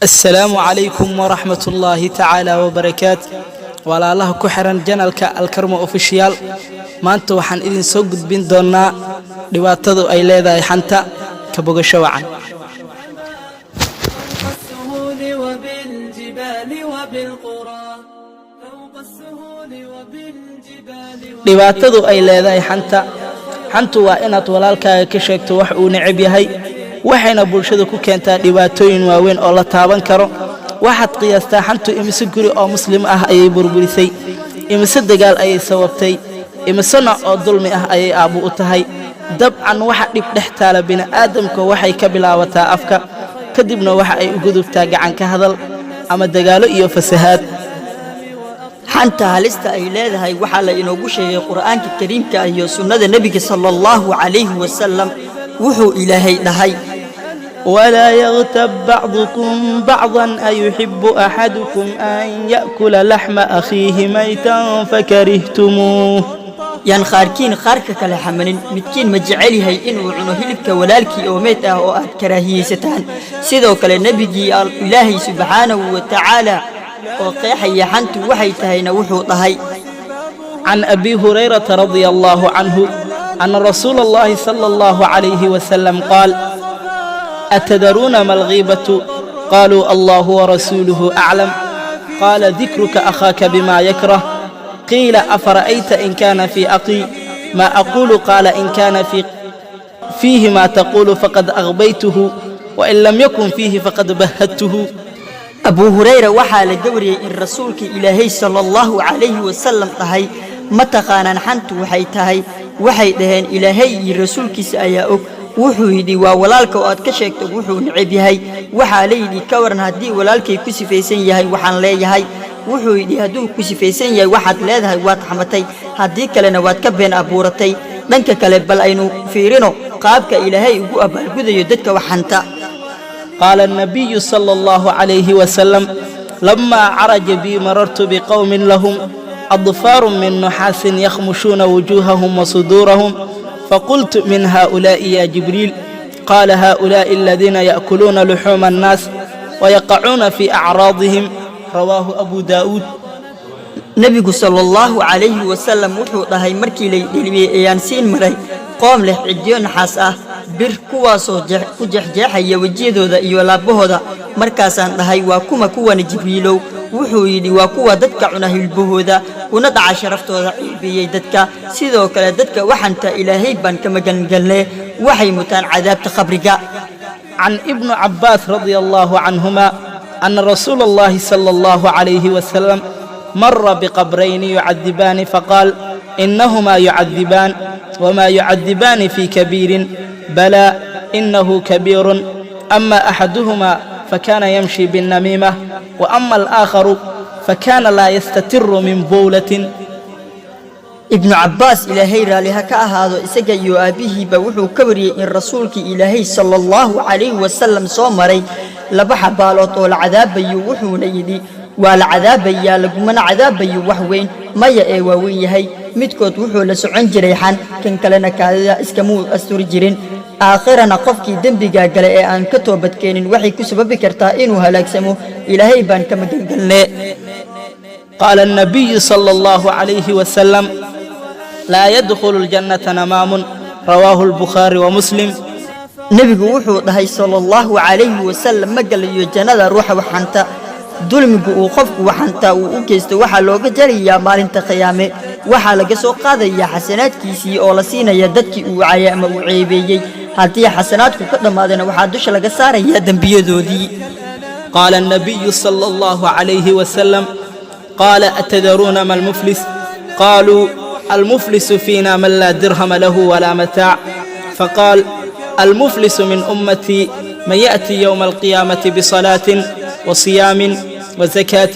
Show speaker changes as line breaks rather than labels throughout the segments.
Asalaamu calaykum waraxmat ullaahi tacaala wabarakaat. Walaalaha ku xiran channelka Alkarma Official, maanta waxaan idin soo gudbin doonaa dhibaatadu ay leedahay xanta. Ka bogasho wacan.
السهول وبالجبال وبالقرى فوق السهول وبالجبال.
Dhibaatadu ay leedahay xanta. Xantu waa inaad walaalkaaga ka sheegto wax uu necab yahay, waxayna bulshada ku keentaa dhibaatooyin waaweyn oo la taaban karo. Waxaad qiyaastaa xantu imise guri oo muslim ah ayay burburisay, imise dagaal ayay sababtay, imise nooc oo dulmi ah ayay aabbu u tahay. Dabcan, waxa dhib dhex taala bini'aadamka waxay ka bilaabataa afka, kadibna waxa ay u gudubtaa gacanka hadal ama dagaalo iyo fasahaad.
Xanta halista ay leedahay waxaa la inoogu sheegay Qur'aanka Kariimka iyo sunnada Nebiga sala Allahu calayhi wasalam. Wuxuu Ilaahay dhahay:
ولا يغتب بعضكم بعضا، أيحب أحدكم أن يأكل لحم أخيه ميتا فكرهتموه.
Yaan qaarkiin qaarka kale xamanin. Midkiin ma jecel yahay inuu cuno hilibka walaalkii oo meyd ah oo aad karaahiyeysataan? Sidoo kale, nebigii Ilaahay subxaanahu wa tacaala oo qeexaya xantu waxay tahayna wuxuu dhahay:
عن أبي هريرة رضي الله عنه أن رسول الله صلى الله عليه وسلم قال: أتدرون ما الغيبة؟ قالوا: الله ورسوله أعلم. قال: ذكرك أخاك بما يكره. قيل: أفرأيت إن كان في أخي ما أقول؟ قال: إن كان فيه ما تقول فقد أغبيته، وإن لم يكن فيه فقد بهته.
Abuu Hurayra waxaa laga wariyey in rasuulka Ilaahay sala Allahu calayhi wasalam dhahay: "Ma taqaanaan xantu waxay tahay?" Waxay dhaheen: "Ilaahay iyo rasuulkiisa ayaa og." Wuxuu yidhi: "Waa walaalka oo aad ka sheegto wuxuu neceb yahay." Waxaa la yidhi: "Ka waran haddii walaalkay ku sifaysan yahay waxaan leeyahay?" Wuxuu yidhi: "Hadduu ku sifaysan yahay waxaad leedahay, waad xamatay, haddii kalena waad ka been abuuratay." Dhanka kale, bal aynu fiirino qaabka Ilaahay ugu abaalgudayo dadka wax xanta.
قال النبي صلى الله عليه وسلم: لما عرج بي مررت بقوم لهم أظفار من نحاس يخمشون وجوههم وصدورهم، فقلت: من هؤلاء يا جبريل؟ قال: هؤلاء الذين يأكلون لحوم الناس ويقعون في أعراضهم. رواه أبو داود.
Nebigu sala Allahu calayhi wasalam wuxuu dhahay: markii lay dhelmiyey ayaan siin maray qoom leh ciddiyo naxaas ah, bir, kuwaasoo ku jeexjeexaya wejiyadooda iyo laabbahooda. Markaasaan dhahay: "Waa kuma kuwana, Jibriilow?" Wuxuu yidhi: "Waa kuwa dadka cuna hilbahooda, kuna dhaca sharaftooda, ciibiyey dadka. Sidoo kale dadka waxanta Ilaahay baan ka magangalnee, waxay mutaan cadaabta qabriga.
عن ابن عباس رضي الله عنهما أن رسول الله صلى الله عليه وسلم مر بقبرين يعذبان، فقال: إنهما يعذبان وما يعذبان في كبير، بلى إنه كبير. أما أحدهما فكان يمشي بالنميمة، وأما الآخر فكان لا يستتر من بولة.
Ibnu Cabbaas, Ilaahay raalliha ka ahaado isaga iyo aabbihiiba, wuxuu ka wariyey in rasuulkii Ilaahay sala Allahu calayhi wasalam soo maray laba xabaalood oo la cadaabayo. Wuxuuna yidhi: "Waa la cadaabayaa, lagumana cadaabayo wax weyn. Maya, ee waa weyn yahay. Midkood wuxuu la socon jiray xan, kan kalena kaadida iskamuu asturi jirin." Aakhirana qofkii dembigaa gale ee aan ka toobadkeenin waxay ku sababi kartaa inuu halaagsamo. Ilaahay baan ka magangalnee.
قال النبي صلى الله عليه وسلم: لا يدخل الجنة نمام. رواه البخاري ومسلم.
Nebigu wuxuu dhahay sala Allahu calayhi wasalam: ma galayo jannada ruuxa waxanta. Dulmigu uu qofku waxantaa uu u geysto waxaa looga jarayaa maalinta Qiyaame. Waxaa laga soo qaadayaa xasanaadkiisii oo la siinaya dadkii uu caayay ama uu ceebeeyey. Haddii xasanaadku ka dhammaadana, waxaa dusha laga saarayaa dembiyadoodii.
قال النبي صلى الله عليه وسلم، قال: أتدرون ما المفلس؟ قالوا: المفلس فينا من لا درهم له ولا متاع. فقال: المفلس من أمتي من يأتي يوم القيامة بصلاة وصيام وزكاة،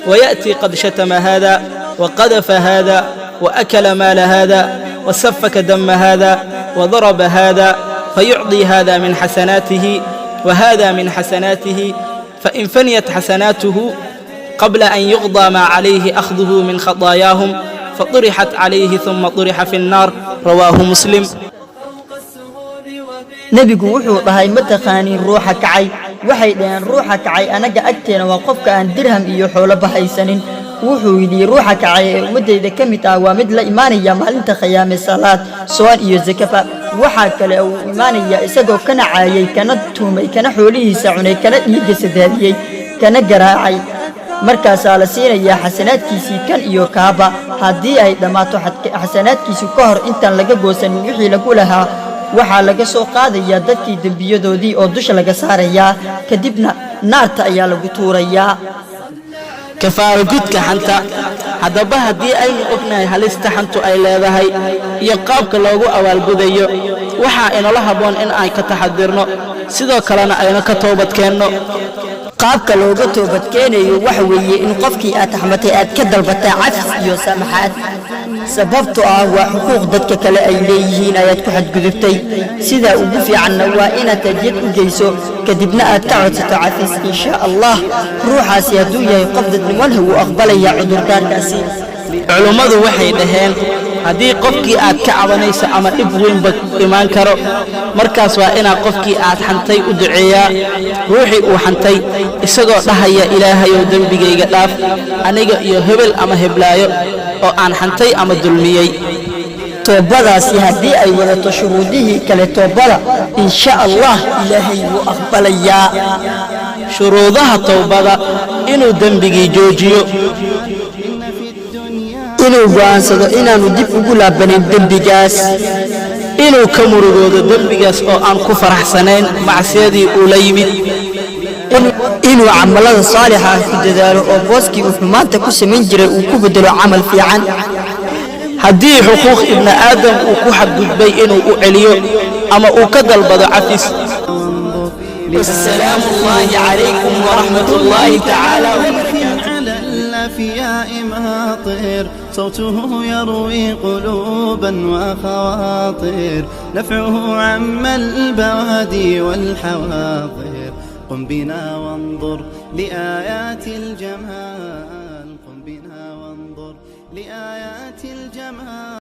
ويأتي قد شتم هذا وقذف هذا وأكل مال هذا وسفك دم هذا وضرب هذا، فيعطي هذا من حسناته وهذا من حسناته، فإن فنيت حسناته قبل أن يقضى ما عليه أخذه من خطاياهم فطرحت عليه، ثم طرح في النار. رواه مسلم.
Nebigu wuxuu dhahay: ma taqaaniin ruuxa kacay? Waxay dhaheen, ruuxa kacay anaga agteena waa qofka aan dirham iyo xooloba haysanin. Wuxuu yidhi, ruuxa kacay ee ummaddayda ka mid ah waa mid la imaanaya maalinta Khiyaame salaad, soon iyo sakaba. Waxaa kale uu imaanayaa isagoo kana caayay, kana tuumay, kana xoolihiisa cunay, kana dhiigga sadaadiyey, kana garaacay. Markaasaa la siinayaa xasanaadkiisii kan iyo kaaba. Haddii ay dhammaato xasanaadkiisu ka hor intaan laga goosanin wixii lagu lahaa, waxaa laga soo qaadayaa dadkii dembiyadoodii oo dusha laga saarayaa, kadibna naarta ayaa lagu tuurayaa.
Kafaaro gudka xanta. Haddaba haddii aynu ognahay halista xantu ay leedahay iyo qaabka loogu abaalgudayo, waxaa inala habboon in aan ka taxadirno, sidoo kalena aynu ka toobadkeenno.
Qaabka looga toobadkeenayo waxa weeye in qofkii aad xamatay aad ka dalbataa cafis iyo saamaxaad, sababtoo ah waa xuquuq dadka kale ay leeyihiin ayaad ku xadgudubtay. Sidaa ugu fiicanna waa inaad hadiyad u geyso, kadibna aad ka codsato cafis. Insha Allah, ruuxaasi hadduu yahay qof dadnimo leh, wuu aqbalayaa cudurdaarkaasi.
Culummadu waxay dhaheen, haddii qofkii aad ka cabanayso ama dhib weynba imaan karo, markaas waa inaa qofkii aad xantay u duceeyaa ruuxii uu xantay, isagoo dhahaya, "Ilaahayow, dembigayga dhaaf aniga iyo hebel ama heblaayo oo aan xantay ama dulmiyey."
Toobadaasi haddii ay wadato shuruudihii kale toobada, insha Allah Ilaahay wuu aqbalayaa.
Shuruudaha towbada: inuu dembigii joojiyo.
Inuu go'aansado inaannu dib ugu laabanayn dembigaas.
Inuu ka murugoodo dembigaas oo aan ku faraxsanayn macsiyadii uu la yimid.
Inuu camalada saalixa ah ku dadaalo oo booskii uu xumaanta ku samayn jiray uu ku beddelo camal fiican.
Haddii xuquuq ibni aadam uu ku xadgudbay, inuu u celiyo ama uu ka dalbado cafis. والسلام الله عليكم ورحمة الله تعالى وبركاته.
على الأفياء ماطر، صوته يروي قلوبا وخواطر، نفعه عم البوادي والحواضر. قم بنا وانظر لآيات الجمال، قم بنا وانظر لآيات الجمال.